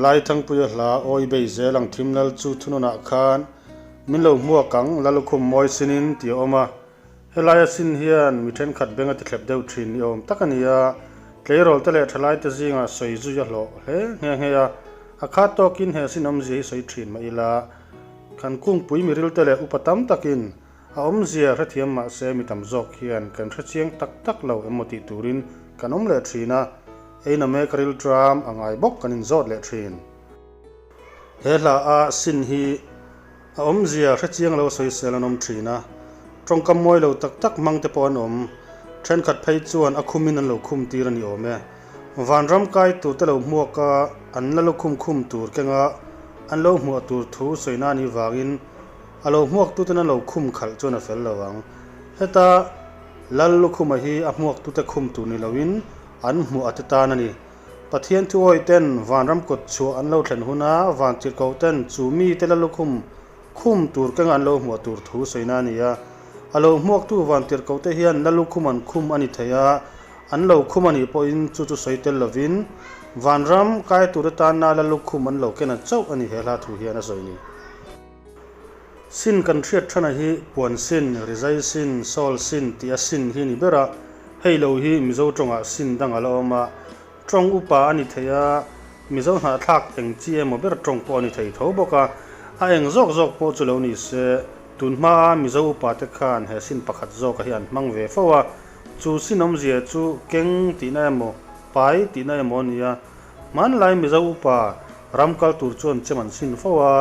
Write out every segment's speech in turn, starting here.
Laithangpuia hla awi bei zel ang thim lal chu thununah khan min lo hmuak ang Lalukhum mawi sinin tih a awm a. Helaia sin hian mi thenkhat beng a ti thlep deuh thin ni awm tak a ni a, tleirawl te leh thalai te zingah sawi zui a hlawh hle nghe nghe a. A khat tawkin he sin awmzia hi sawi thin mah ila, kan kungpui miril te leh upa tam takin A awmzia hrethiam mah se mi tam zawk hian kan hrechiang tak tak lo emaw tih turin kan awm leh thin a, eina mek ril tram a ngai bawk kan inzawt leh thin. He hla a sin hi a awmzia hrechiang lo sawisel an awm thin a, tawngkam mawi lo tak tak hmang te pawh an awm. Thenkhat phei chuan a khumin an lo khum tir a ni awm e. Vanram kai tur te lo hmuak a, an la lukhum khum tur kenga an lo hmuah tur thu sawina a nih vangin A lo hmuaktuten an lo khum khalh chuan a fel lo ang. Heta Lal Lukhuma hi a hmuaktute khum tur ni loin an hmuh a te tan a ni. Pathian thuawiten vanram kawt chhuah an lo thlen huna vantirhkohten chu mite Lal Lukhum khum tur kenga an lo hmuah tur thu sawina a ni a. A lo hmuaktu vantirhkohte hian Lal Lukhum an khum a ni thei a, an lo khum a nih pawhin chu chu sawi tel lovin vanram kai tur atana Lal Lukhum an lo ken a chauh a ni he hla thu hian a sawi ni. Sin kan hriat thana hi puan sin, rizai sin, sawl sin tih a sin hi ni ber a, hei lo hi Mizo tawngah sin dang a la awm a, tawng upa a ni thei a, Mizo hnahthlak eng chi emaw ber tawng pawh a ni thei tho bawk a, a eng zawk zawk pawh chu lo ni se, tun hmaa Mizo upa te khan he sin pakhat zawka hi an hmang ve fo a, chu sin awmzia chu keng tihna emaw, pai tihna emaw a ni a, hmanlai Mizo upa ram kal tur chuan chem an sin fo a,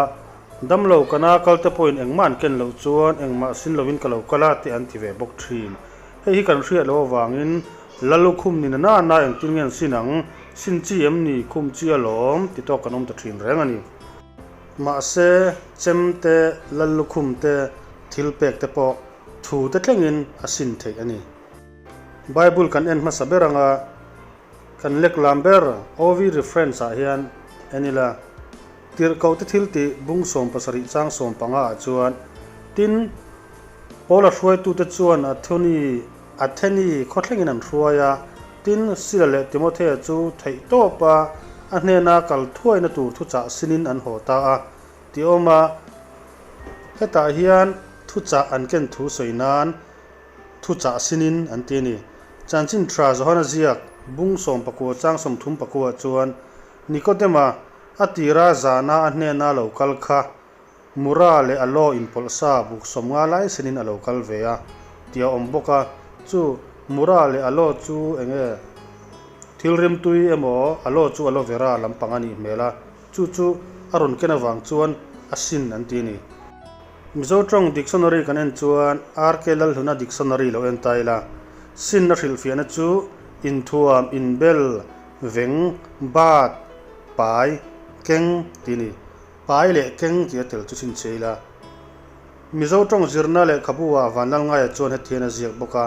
Damlo kana kal te pawhin engmah an ken loh chuan engmah sin lovin ka lo kal a tih an ti ve bawk thin. Hei hi kan hriat loh avangin Lalukhum ni na na engtin nge an sin ang, sin chi em ni, khum chi alawm ti tawk kan awm ta thin reng a ni. Mahse, chem te, Lalukhum te, thil pek te pawh thu te thlengin a sin theih a ni. Bible kan en hmasa ber anga kan lek lam ber OV reference ah hian en ila. Tirhkoh te thil tih bung 70 chang 15 ah chuan, tin, Paula hruaitute chuan Atheni Atheni khawthlengin an hruai a, tin, Sila leh Timothea chu theihtawpa a hnena kal thuaina tur thuchah sinin an haw ta a, ti awm a, hetah hian thuchah an ken thu sawi nan thuchah sinin an ti a ni. Chanchin tha Johana ziak bung 19 chang 39 ah chuan Nikodema a tira zana a hnena lo kal kha Mura leh a law inpawlh sa buk 50 lai sinin a lo kal ve a tih a awm bawk a, chu Mura leh a law chu eng nge thil rimtui emaw a law chu aloe vera lampang a nih hmel a, chu chu a rawn ken avang chuan a sin an ti a ni. Mizo tawng dictionary kan en chuan RK Lalhluna dictionary lo en ta ila, sin a hrilhfiahna chu inthuam, inbel, Veng, bat, pai, keng tih a ni. Pai leh keng tih a tel chu chhinchhe ila. Mizo tawng zirna lehkhabu ah Vanlalngaia chuan hetihian a ziak bawk a,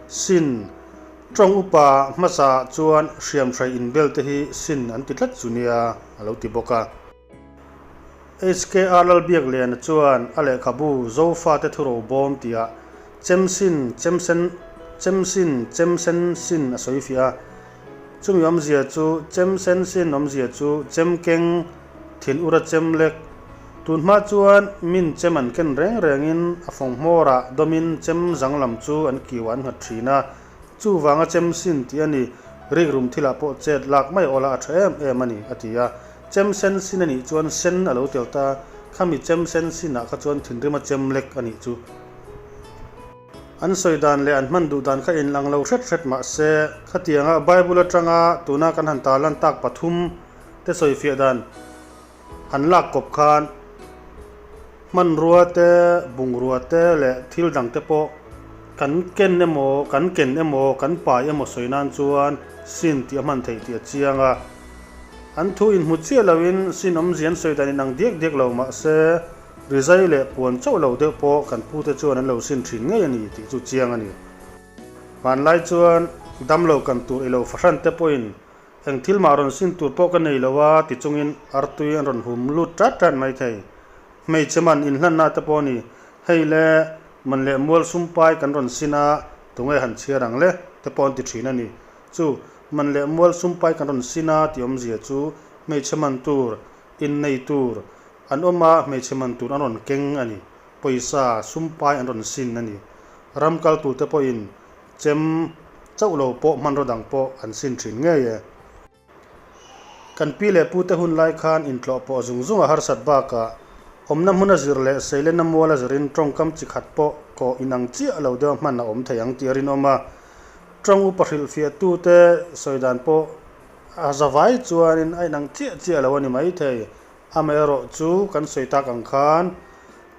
Sin, tawng upa hmasa ah chuan hriamhrai inbel te hi sin an ti tlat chu nia a lo ti bawk a. HKR Lalbiakliana chuan a lehkhabu Zofate Thuro Bawm tih ah Chemsin, Chemsen, Chemsin, Chemsen sin a sawi fiah a. Chumi awmzia chu chem sen sin awmzia chu chem keng, thin ura chem lek. Tun hma chuan min chem an ken reng rengin a fawng hmawrah dawmin chem zang lam chu an kiu an nghat thin a. Chuvanga chem sin tih a ni, rikrum thilah pawh chet lak mai awla a tha em em a ni, a ti a. Chem sen sin a nih chuan sen a lo tel ta, khami chem sen sinah kha chuan thinrima chem lek a nih chu. An sawi dan leh an hman duh dan kha inlang lo hret hret mah se, khatianga Bible atanga tuna kan han tarlan tak pathum te sawifiah dan han lak kawp khan hmanrua te, bungrua te leh thil dang te pawh kan ken emaw, kan ken emaw, kan pai emaw sawi nan chuan sin tih a hman theih tih a chiang a. An thu inhmu chiah loin sin awmzia an sawi dan inang diak diak lo mah se, Rizai leh puan chauh lo deuh pawh kan pute chuan an lo sin thin ngei a ni tih chu chiang a ni. Hmanlai chuan damlo kan tur i lo fahran te pawhin eng thil mah rawn sin tur pawh ka nei lo a ti chungin artui an rawn hum lut tat tat mai thei. Hmeichhe man inhlanna te pawh a ni. Hei le, man leh mual sumpai kan rawn sin a, tunge han chhiar ang le te pawh an ti thin a ni. Chu, man leh mual sumpai kan rawn sin a tih awmzia chu Hmeichhe man tur, innei tur an awm a, hmeichhe man tur an rawn keng a ni. Pawisa, sumpai an rawn sin a ni. Ram kal turte pawhin chem chauh lo pawh hmanraw dang pawh an sin thin ngei e. Kan pi leh pute hun lai khan intlawh pawh zung zung a harsat bakah awmna hmuna zir leh seilenna muala zirin tawngkam chi khat pawh kawh inang chiah lo deuha hman a awm thei ang tih a rinawm a. Tawng upa hrilhfiahtute sawi dan pawh a zavai chuanin a inang chiah chiah lo a ni maithei. Amaherawh chu kan sawi tak ang khan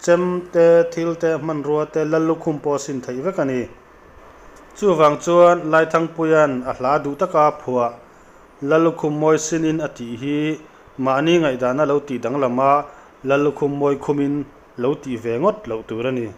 chem te, thil te, hmanrua te, lal lukhum pawh a sin theih vek a ni. Chuvang chuan Laithangpuia'n a hla duh taka phuah Lallukhum mawi sinin a tih hi mahni ngaihdana lo tih danglam a, Lallukhum mawi khumin lo tih ve ngawt loh tur a ni.